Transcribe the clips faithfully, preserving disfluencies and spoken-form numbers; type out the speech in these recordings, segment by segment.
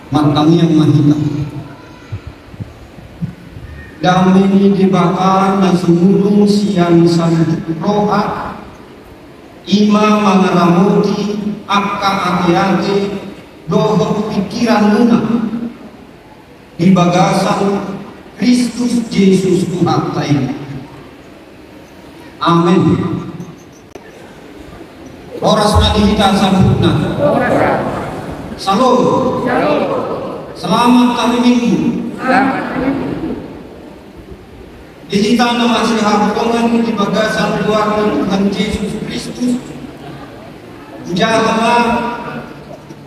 Martangiang ma hita. Dame ni Debata na sumurung sian saluhut roha, i ma mangaramoti angka ateate dohot pingkiranmuna di bagasan Kristus Jesus Tuhanta i. Amen. Horas ma di hita saluhutna. Syalom. Selamat hari Minggu. Di hita na masihaholongan di bagasan goar ni Tuhan Jesus Kristus, hujaha ma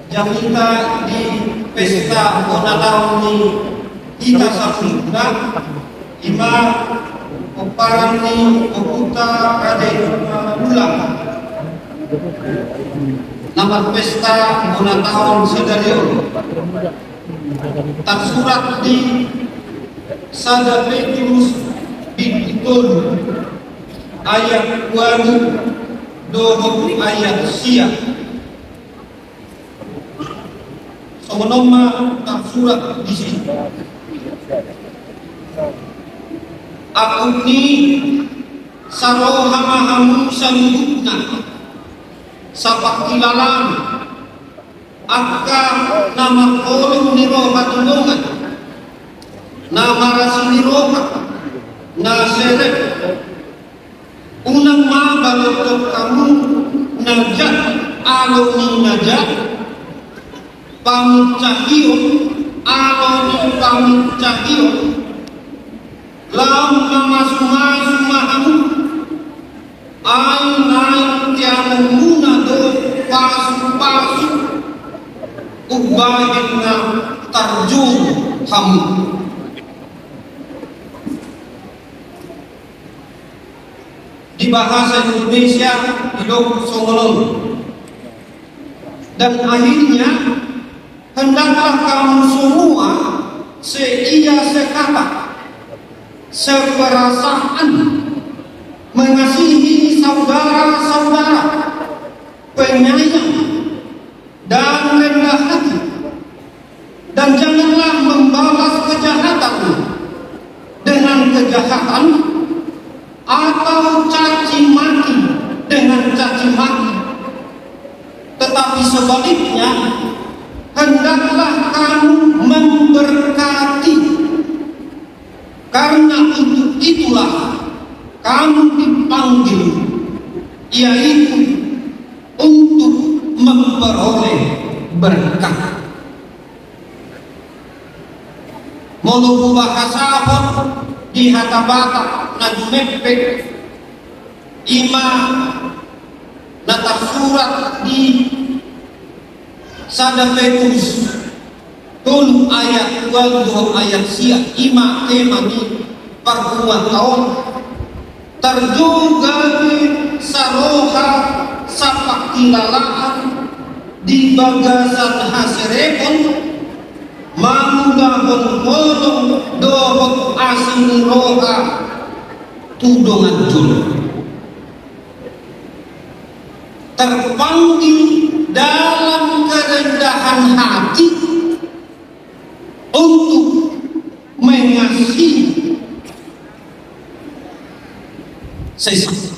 jamita di pesta bona taon ni hita saluhutna, i ma pomparan ni ompunta Raja Imam Manula na marpesta bona taon sadari on. Tarsurat di sada Petrus bindu tolu ayat ualu dohot ayat sia. Songon on ma tarsurat disi. Angkup ni i, saroha ma hamu saluhutna, sapangkilalaan, angka na marholong ni roha tu dongan, na marasi ni roha, na serep. Unang ma balothon hamu na jat alo ni na jat, panguncahion alo ni panguncahion, laos mamasumasu ma hamu. Ai naeng teanonmuna do pasupasu, umbahen na tarjou hamu. Di bahasa Indonesia didok songon on. Dan akhirnya, hendaklah kamu semua seia sekata, seperasaan, mengasihi saudara-saudara, penyayang, dan rendah hati. Dan janganlah membalas kejahatan dengan kejahatan, atau caci maki dengan caci maki. Tetapi sebaliknya, hendaklah kamu memberkati, karena untuk itulah kamu dipanggil, yaitu untuk memperoleh berkat. Molo hubahasahon di hata Batak na dumengpe, i ma na tarsurat di sada Petrus tolu ayat ualu dohot ayat sia, i ma tema ni parpunguanta on. Tarjou gabe saroha sapangkilalaan di bagasan haserepon, mangulahon holong dohot asi ni roha tu dongan jolma. Terpanggil dalam kerendahan hati untuk mengasihi sesama.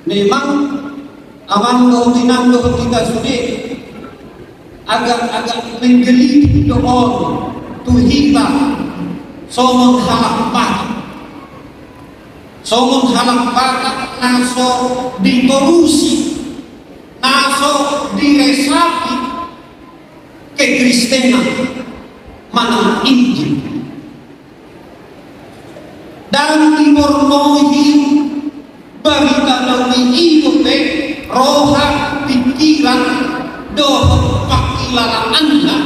Memang amang dohot inang dohot hita sude, agak-agak menggelitik do on tu hita songon halak Batak. Songon halak Batak na so ditorusi, na so diresapi kekristenan manang Injil. Dan diborngoi barita na uli i dope roha, pingkiran dohot pangkilalaanna.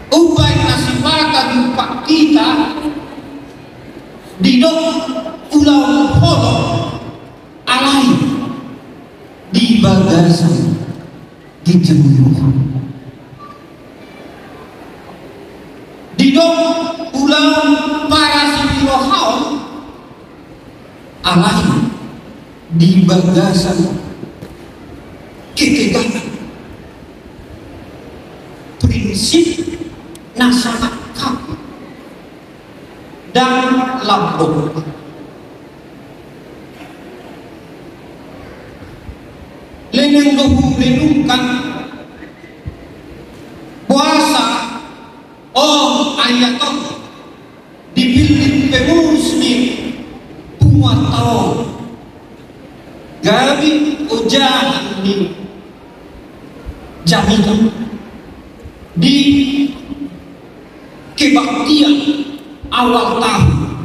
Umbahen na sipata diumpat hita didok ulaon holong, alai di bagasan ginjang ni roha. Didok ulaon parasi ni roha on, alai di bagasan ketegasan prinsip na sangat kaku dan lambok. Leleng do hurenungkan boasa on ayat on dipillit pengurus ni punguanta on gabe ojahan ni jamita di kebaktian awal tahun.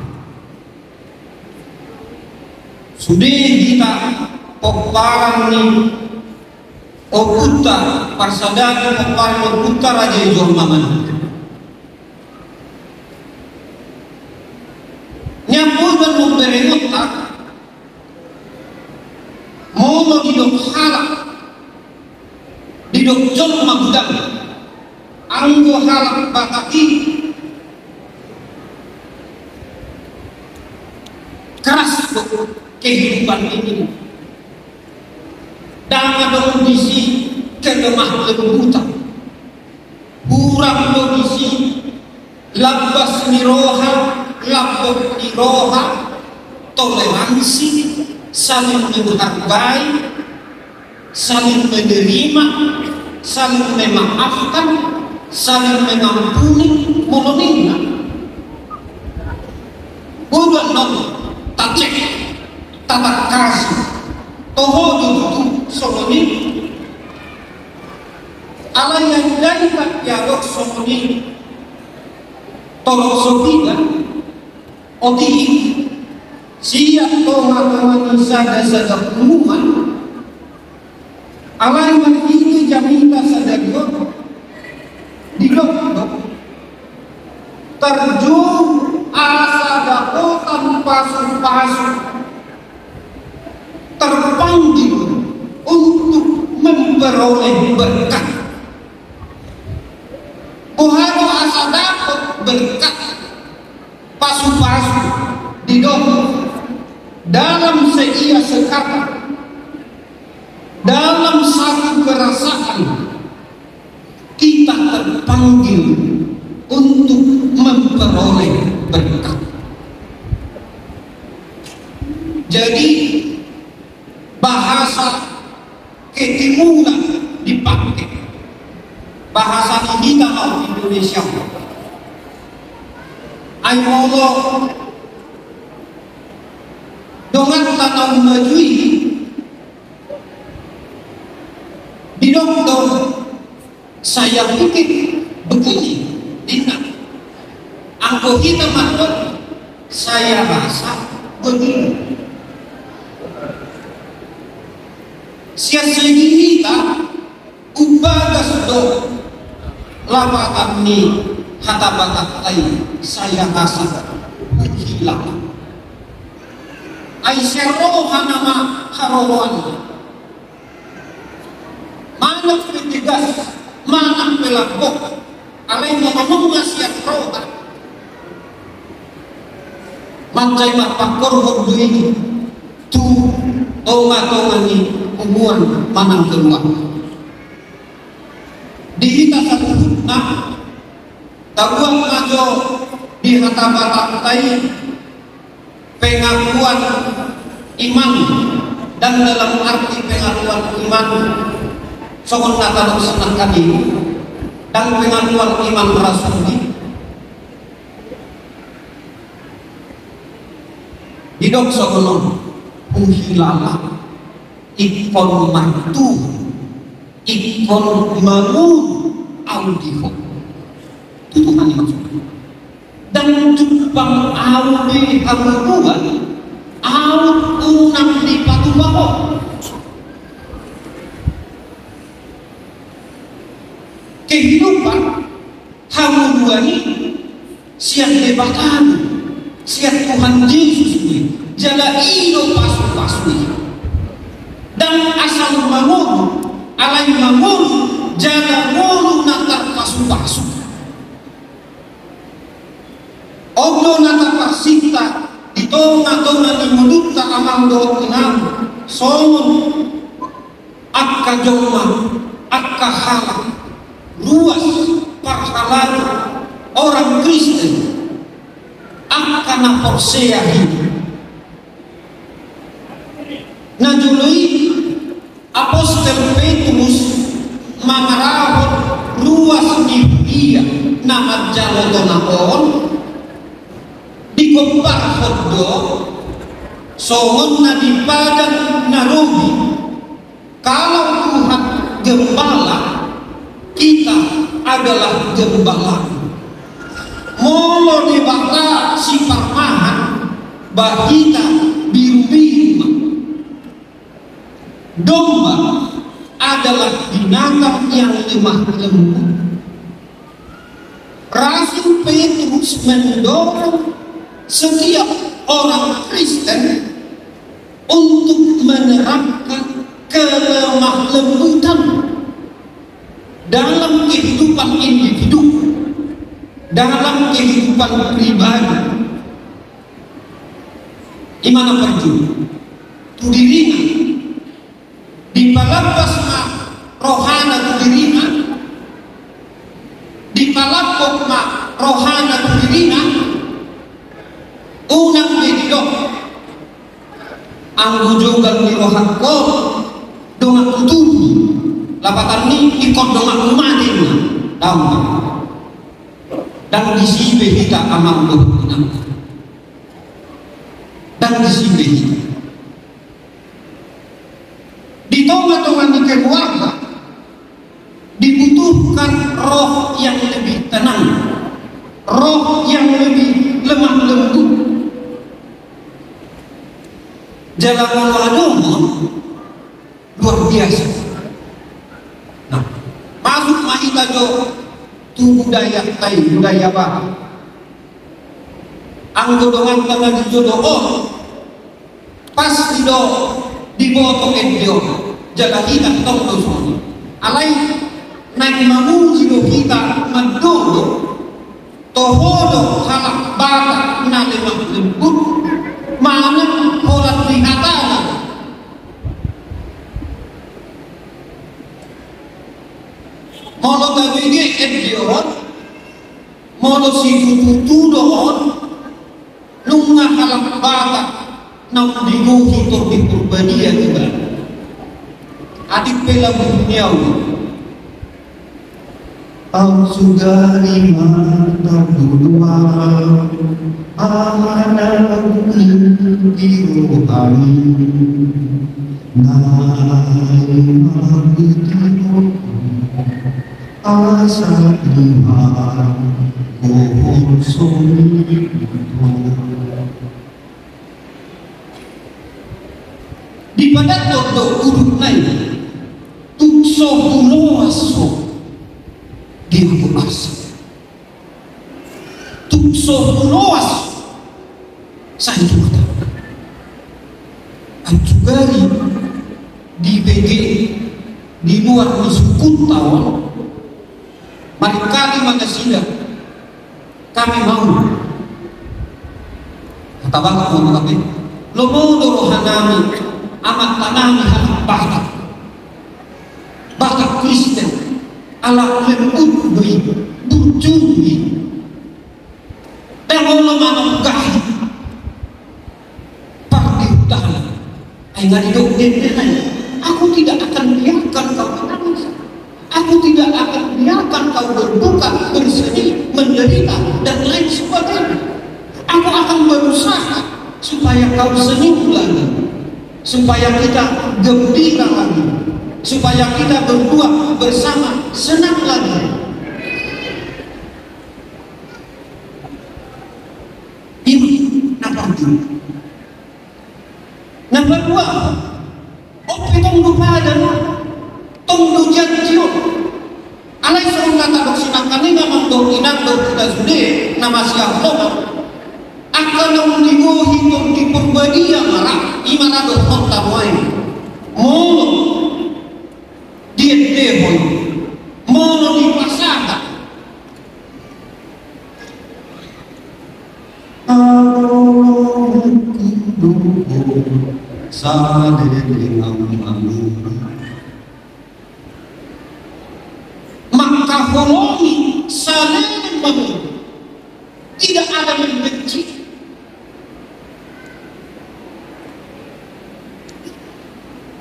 Sude hita pomparan ni ompunta, parsadaan ni pomparan ni ompunta Raja i Jorma Manik. Nian poda ni berengonta, molo didok halak, didok jolma godang, anggo halak Batak i keras do kehidupan ini. Ndang adong disi kelemah lembutan. Hurang do disi lambas ni roha, lambok ni roha, toleransi, saling menghargai, saling menerima, saling memaafkan, saling mengampuni, molo ninna. Bodo annon tacek, tatangkasi, toho do tutu songon i. Alai andai lam diadong songon i, torop so pida, otik i, sian tongatonga ni sada sada punguan, alai marhite jamita sadari on, didok do, tarjou asa dapotan pasupasu terpanggil untuk memperoleh berkat. Boha do asa dapot berkat pasupasu? Didok, dalam seia sekata, dalam satu perasaan, kita terpanggil untuk memperoleh berkat. Jadi, bahasa ketimuran dipake, bahasa ni hita ma Indonesia. Ai molo donganta na ummaju i, didok do, saya pikir begini, ninna. Anggo hita mandok, saya rasa begini. Sian segi hita, umbagas do lapatan ni hata Batakta i, saya rasa, huhilala. Ai sian roha nama haroroan. Manang pe tegas, manang pe lambok, alai molo nunga sian roha, mansai marpangkorhon do i tu tongatonga ni punguan manang keluarga. Di hita saluhutna, tabuat ma jo di hata Batakta i pengakuan iman, dan dalam arti pengakuan iman songon na tadok sian hami, dan pengakuan iman rasuli. Didok songon on, huhilala ingkon martuhu, ingkon mangolu ahu di ho. Tutu ma i maksudna. Ndang jumpang ahu be hamuduan, ahu unang dipatupa ho. Kehidupan hamuduan i sian Debata do, sian Tuhan Jesus do i, jala i do pasupasu i. Ndang asal mangolu, alai mangolu jala ngolu na tarpasupasu. On do na taparsinta di tonga-tonga ni ngolunta amang dohot inang, songon angka jolma, angka halak, ruas parhalado orang Kristen, angka na porsea i. Na jolo i Apostel Petrus mangarahon ruas ni huria na manjalo tona on, digombarhon do songon na di padang na robi. Kalau Tuhan gembala, kita adalah gembala. Molo Debata siparmahan, ba hita birubiru ma. Domba adalah binatang yang lemah lembut. Rasul Petrus mendorong setiap orang Kristen untuk menerapkan kelemah lembutan dalam kehidupan individu, dalam kehidupan pribadi. Ima na parjolo, tu dirina, dipalambas ma rohana tu dirina, dipalambok ma rohana tu dirina, unang be didok, anggo jogal ni rohangkon donganku tubu, lapatan ni ingkon donganku mate, ninna. Ndang. Ndang disi be hita amang dohot inang. Ndang disi be hita. Di tonga-tonga ni keluarga dibutuhkan roh yang lebih tenang, roh yang lebih lemah lembut. Jala molo adong on, luar biasa. Nah, masuk ma hita jo tu budaya, ai, budaya Batak. Anggo donganta na di jolo on, pasti do diboto ende on, jala hita tong do songon i. Alai naeng mamuji do hita mandok, toho do halak Batak na lemah lembut manang holan di hatana. Molo tabege ende on, molo situtu do on, nunga halak Batak naung digohi Tondi Porbadia iba. Adong pe lagu ni au. Au sugari ma tarduluan, aha na uli di rohami, na uli ma di rohami. Asa ima gohon songon i. Dipadathon do udutna i, tung so huloas ho di ahu asa. Tung so huloas sai tu mata. Anjugari dibege di luar ni sungkunta on, marikali ma nasida, kami mau. Hata Batak ma, tapi lomo do rohanami, amanta nami halak Batak. Batak Kristen, ala lembut do i, burju do i. Ndang olo manunggahi pardihutan. Ai nga didok dendena i, aku tidak akan biarkan kau menangis. Aku tidak akan biarkan kau berduka, bersedih, menderita, dan lain sebagainya. Aku akan berusaha supaya kau senyum lagi, supaya kita gembira lagi, supaya kita berdua bersama senang lagi. Ima na parjolo. Na padua, on pe tong do padan, tong do janji on. Alai songon na tadok sinangkaning amang dohot inang dohot hita sude na masihaholongan, angka naung digohi Tondi Porbadia ma ra, ima na dohononta nuaeng. Molo diendehon, molo dipasahat, Saleleng mamuri. Mangkaholongi saleleng mamuri. Tidak ada membenci.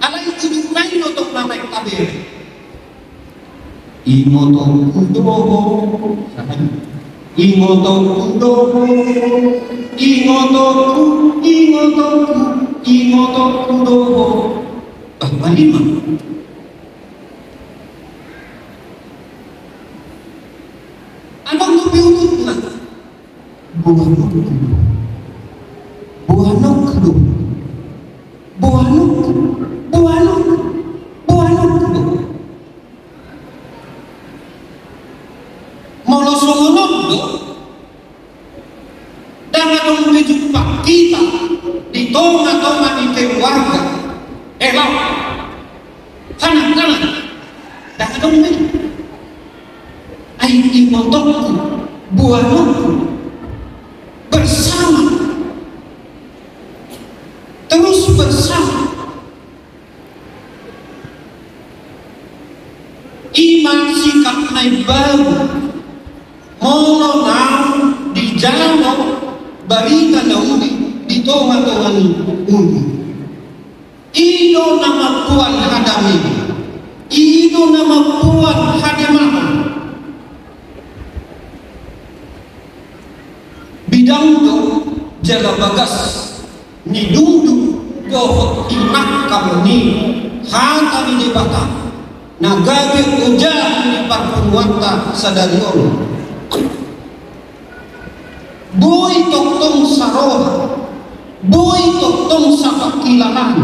Alai ujungna i do tong na naeng tabere. Ingotongku do ho. Ingotongku do ho. Ingotongku, ingotongku, ingotongku do ho. Ah, palima. Adong do pe udutna. Boanonku do. Boanonku do. Boanonku. Boanonku. Boanonku do. Molo songon on do, ndang adong pe jumpang hita di tonga-tonga ni keluarga, elo, anak-anak, ndang adong pe. Ai ingotongku, boanonku, bersama, terus bersama. I ma sikap na imbaru molo naung dijalo barita na uli di tonga-tonga ni uli. I do na mamboan hadameon, i do na mamboan hademaon. Bidang do jala bagas ni dungdung dohot hinangkal ni hata ni Debata na gabe ojahan ni parpunguanta sadari on. Boi tongtong saroha, boi tongtong sapangkilalaan,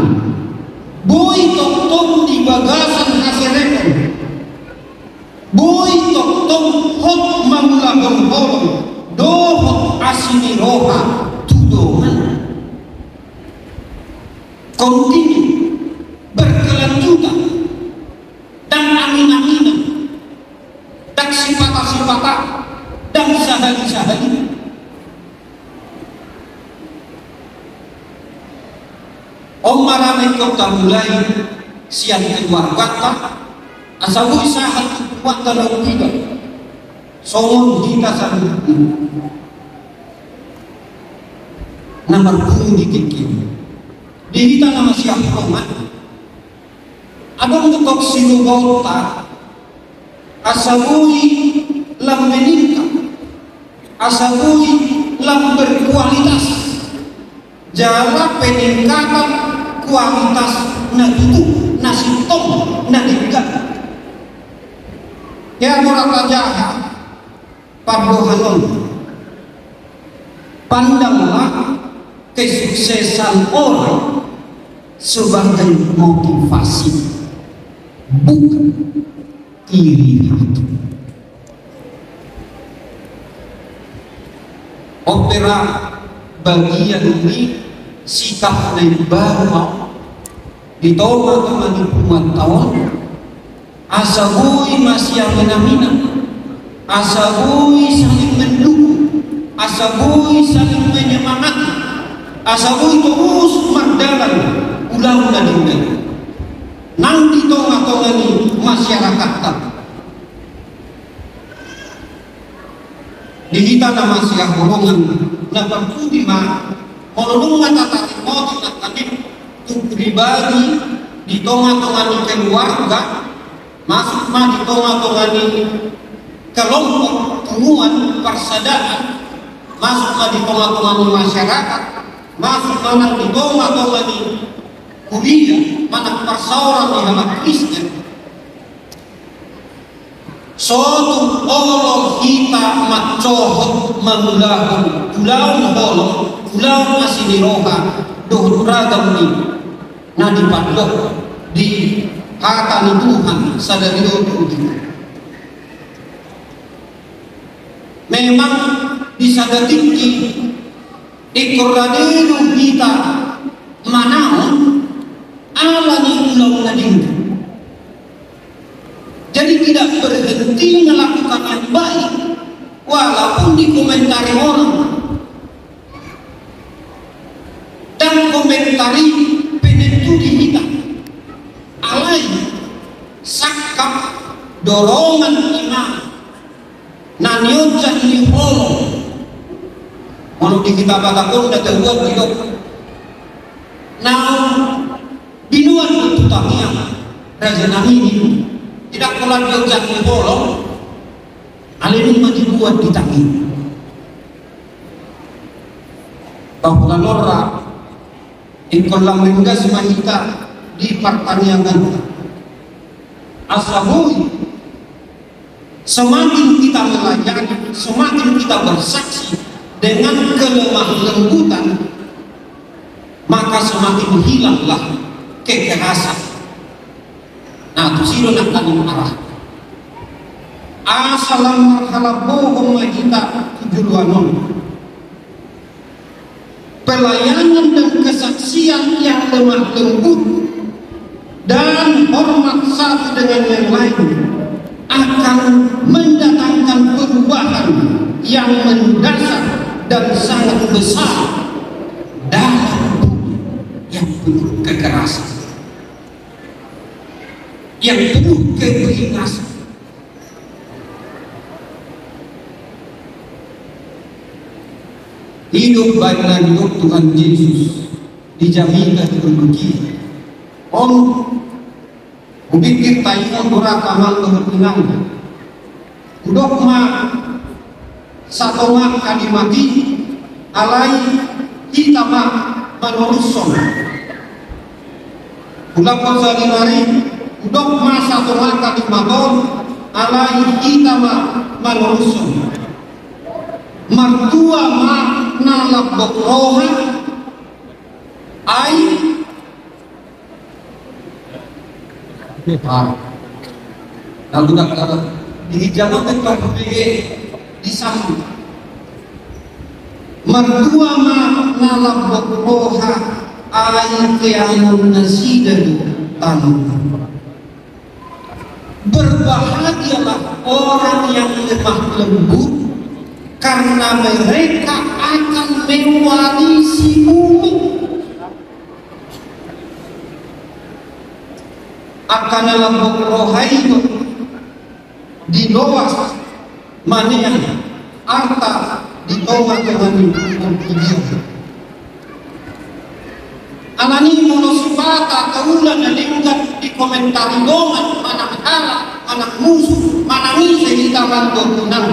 boi tongtong di bagasan hasereon. Boi tongtong hot mangulahon holong dohot asi ni roha tu dongan. Kontinu, berkelanjutan, ndang angin-anginan, ndang sipata-sipata, ndang sahali-sahali. On ma rame ingkon tamulai sian keluarganta, asa boi sahat tu punguanta na umbida, songon hita saluhutna na marpungu di tingki on. Di hita na masihaholongan, adong do tong siboaonta, asa boi lam meningkat, asa boi lam berkualitas, jala peningkatan kualitas na tutu, na sintong, na denggan. Ia molo tajaha pandohan on, pandanglah kesuksesan orang sebagai motivasi, bukan iri hati. On pe ra bagian ni sikap na imbaru di tonga-tonga ni punguanta on. Asa boi masiaminaminan, asa boi saling mendukung, asa boi saling menyemangati, asa boi torus mardalan ulaon na denggan nang di tonga-tonga ni masyarakatta. Di hita na masihaholongan, na parpudi ma, molo dung ma tatarimoti nangkaning tu pribadi, di tonga-tonga ni keluarga, masuk ma di tonga-tonga ni kelompok punguan parsadaan, masuk ma di tonga-tonga ni masyarakat, masuk ma nang di tonga-tonga ni huria manang parsaoran ni halak Kristen. Sotung olo hita mancohot mangulahon ulaon holong, ulaon asi ni roha dohot ragam ni na dipandok di hata ni Tuhan sadari on tu hita. Memang di sada tingki ingkon rade do hita manaon ala ni ulaon na denggan. Jadi tidak berhenti melakukan yang baik walaupun dikomentari orang. Dan komentari pene dorongan i ma na nionjak ni holong. Molo di hita Batak on da tabuat didok naung binoan do tu tangiang raja nami. Tidak pola dionjak ni holong, alai nunga dibuat di tangiang. Bahwa lorra ingkon lam ringgas ma hita di partangianganta. Asa boi semakin kita melayani, semakin kita bersaksi dengan kelemah lembutan, maka semakin hilanglah kekerasan. Nah, tusi do nangkaning arah. Asa lam marhalambohon ma hita tu joloan on. Pelayanan dan kesaksian yang lemah lembut dan hormat satu dengan yang lain akan mendatangkan perubahan yang mendasar dan sangat besar dalam bumi yang penuh kekerasan, yang penuh keberingasan. Hidup baik na hidup Tuhan Yesus di jamita di dunia on. Hupikir taingot do ra amang dohot inang. Hudok ma satonga kalimat i, alai hita ma manorushon. Hulak ko sari-sari, hudok ma satonga kalimat on, alai hita ma manorushon. Martua ma na lambok roha, ai Ah. Na budak dapat di jaman itu bege di samping. Martua ma na lambok roha, ai keangon nasida do tano. Berbahagialah orang yang lemah lembut, karena mereka akan mewarisi bumi. Angka na lambok roha i do diloas manean arta di tonga-tonga ni portibi on. Alani i molo sipata taula na denggan dikomentari dongan manang halak manang musu manang ise hita mandohonang.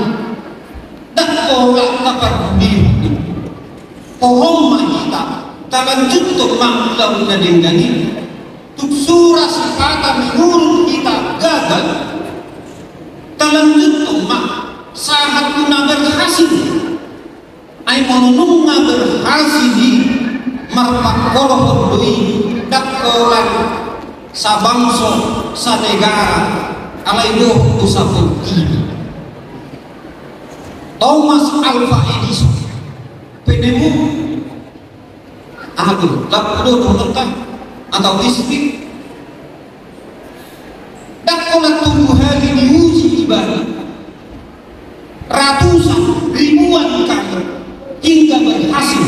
Ndang pola tapargulihon i. Hohom ma hita, talanjuthon ma ulaon na denggan i. Tung sura sipata menurut hita gagal, talanjuthon ma sahat tu na berhasil. Ai molo nunga berhasil i, marpangkorhon do i, ndang holan sabangso, sanegara, alai dohot do saportibi. Thomas Alva Edison, penemu, aha do, lampu do dohononta, atau listrik. Ndang holan tolu hali diuji ibana, ratusan, ribuan kali, hingga berhasil.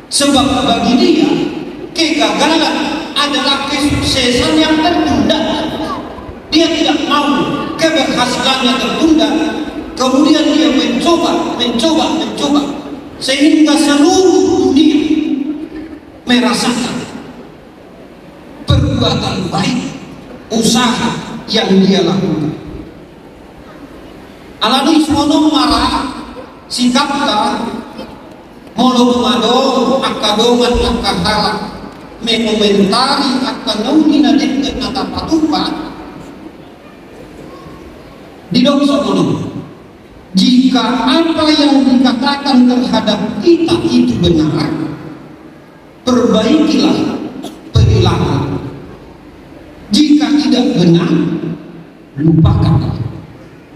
Sebab bagi dia, kegagalan adalah kesuksesan yang tertunda. Dia tidak mau keberhasilannya tertunda. Kemudian dia mencoba, mencoba, mencoba, sehingga seluruh dunia merasakan perbuatan baik, usaha yang dia lakukan. Alani i songon on ma ra sikapta, molo dung adong angka dongan angka halak mengomentari angka na uli na denggan na tapatupa, didok songon on. Jika apa yang dikatakan terhadap kita itu benar, perbaikilah perilaku. Jika tidak benar, lupakanlah.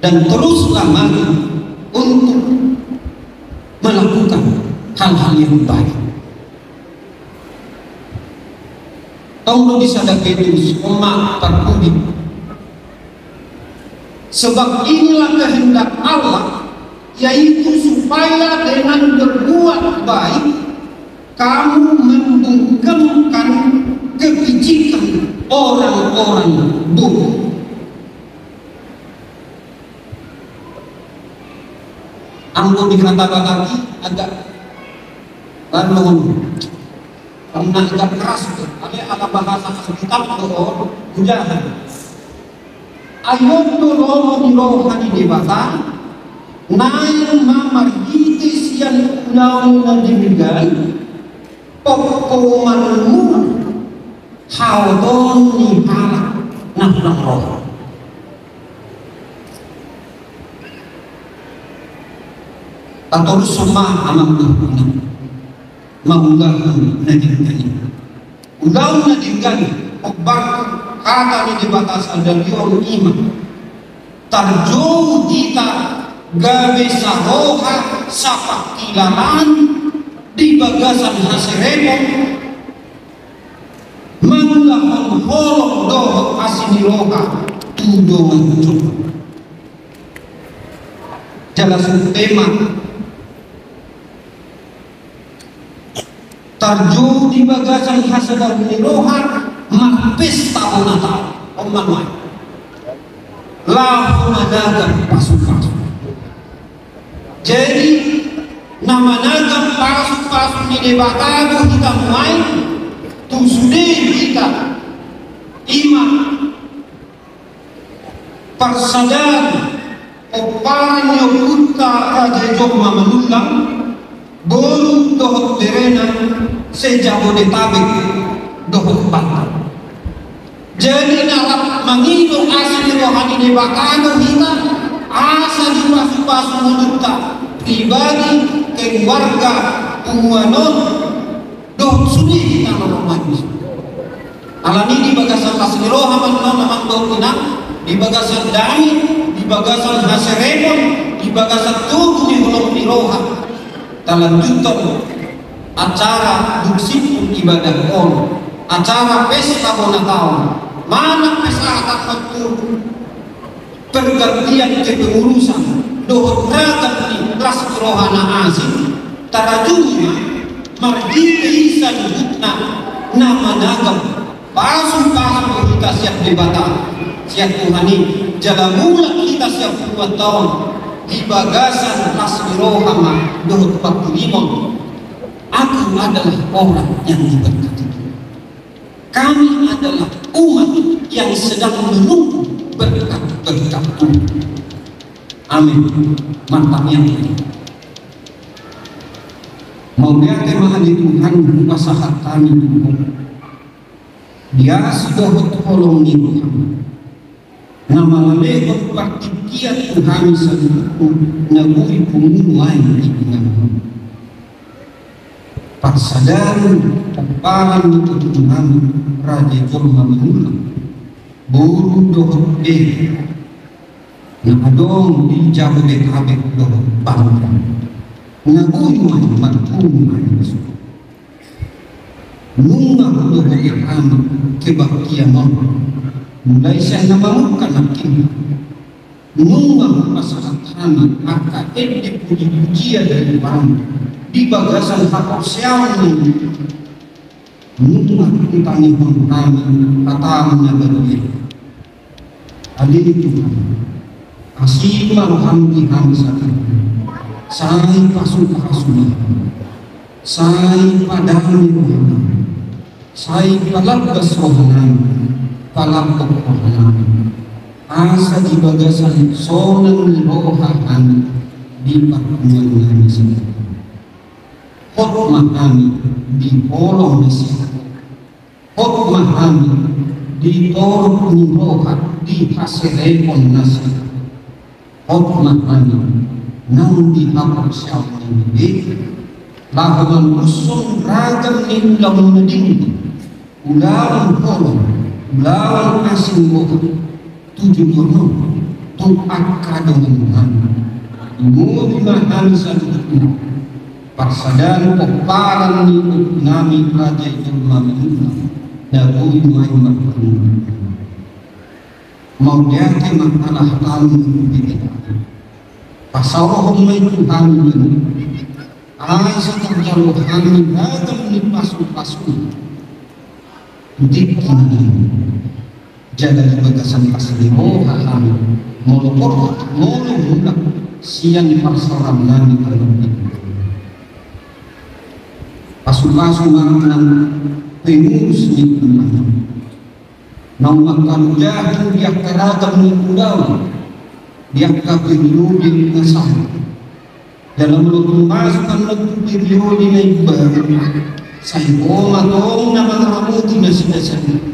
Dan teruslah maju untuk melakukan hal-hal yang baik. Tong do di sada Petrus, omak parpudi. Sebab inilah kehendak Allah, yaitu supaya dengan berbuat baik, kamu membungkamkan kebijikan orang-orang bodoh. Anggo di kata Batak i agak lalu, karena agak keras tu, alai ala bahasa Alkitab do on, hujaha. Ai on do lomo ni roha ni Debata, naeng ma marhite sian ulaon na denggan, pongko manumur haotoon ni halak na hurang roha. Tatorushon ma amang dohot inang mangulahon na denggan i. Ulaon na denggan i, hombar hata ni Debata sadari on i ma tarjou hita gabe saroha sapangkilalaan di bagasan haserepon mangulahon holong dohot asi ni roha tu dongan jolma. Jala sude ma tarjou di bagasan hasadahon ni roha marpesta bona taon, on ma nuaeng. Laho managam pasupasu. Jadi na managam pasupasu ni Debata do hita nuaeng, tu sude hita i ma parsadaan pomparan ni ompunta Raja Jolma Manullang, boru dohot berena se-Jabodetabek dohot Banten. Jadi na rap mangido asi ni roha ni Debata do hita, asa dipasupasu ngolunta pribadi, keluarga, punguan on dohot sude hita na ro manusia. Alani di bagasan las ni roha ma annon amang dohot inang, di bagasan dame, di bagasan haserepon, di bagasan togu ni holong ni roha. Talanjuthon acara dung simpul ibadah on, acara pesta bona taon, manang pesta adat mantu pergantian kepengurusan dohot ragam ni las ni roha na asing, tarajui ma marhite i saluhutna na managam pasupasu hita sian Debata, sian Tuhan i, jala mulak hita sian punguanta on di bagasan las ni roha ma dohot pangkirimon. Aku adalah orang yang diberkati. Kami adalah umat yang sedang menunggu berkat-berkat Tuhan. Amin. Mantap ya. Mauliate ma ale Tuhan, hupasahat hami tu Ho di asi dohot holong ni roham. Na mangalehon partingkian tu hami saluhutna na boi pungu nuaeng di inganan. Parsadaan pomparan ni ompunami Raja Jolma Manullang, boru dohot bere na adong di Jabodetabek dohot Banten, na boi nuaeng marpungu nuaeng. Nunga hudohot hami kebaktian on, mulai sian na mamungka nangkin. Nunga hupasahat hami angka ende puji-pujian di Tuhan di bagasan haporseaon ni. Nunga hutangihon hami hatam na badia. Ale Tuhan, asi ma roham di hami saluhut. Sai pasupasu ma hami, sai padame rohanami, sai palambas rohanami, palambok rohanami. Asa di bagasan sonang ni roha hami di parpunguannami saluhut. Hot ma hami di holong na siat. Hot ma hami di torop ni roha di haserepon na siat. Hot ma hami nang di haporseaon na bere, laho mangurushon ragam ni ulaon na denggan, ulaon holong, ulaon asi ni roha, tu jolma, tu angka dongan nami. Lumobi ma hami saluhutna, parsadaan pomparan ni ompunami Raja Jolma Manullang, na boi nuaeng marpungu. Mauliate ma ala hataM na hupilih. Pasaorhon ma i tu hami, asa tarjalo hami ragam ni pasupasu. Tingki na jala di bagasan las ni roha hami, molo porlu, molo mulak, Sian di parsaoran nami tarlumobi. Pasupasu ma nang pengurus ni umma. Naung mangkarujahon di angka ragam ni ulaon di angka periode na sahat. Jala molo tung masuk annon tu periode na imbaru, sai Ho ma tong na mangaramoti nasida sandiri.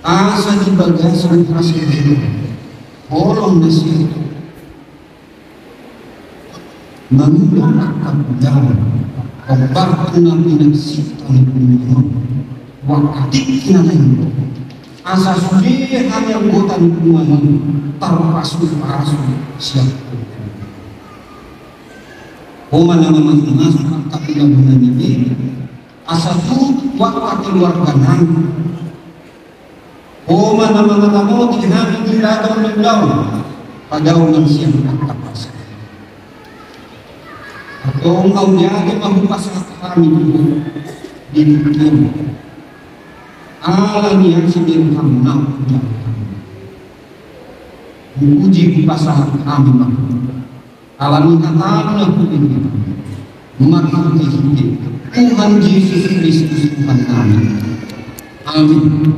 Asa di bagasan hasadaon, holong nasida mangula angka ulaon, hombar tu na pinangido ni Ho, waktu na lain, asa sude hami anggota ni umma i tarpasupasu sian Ho. Ho ma na mamasumasu angka ulaon nami, asa tu angka keluarga nami. Ho ma na mangaramoti hami di ragam ni ulaon padaonan sian angka parsaulian. Antong mauliate ma hupasahat hami tu Ho di tingki on. Ala ni asi ni roham na hujaha hami. Hupuji hupasahat hami ma Ho. Ala ni hataM na hupingkiri, marhitehite Tuhan Jesus Kristus Tuhan nami. Amin.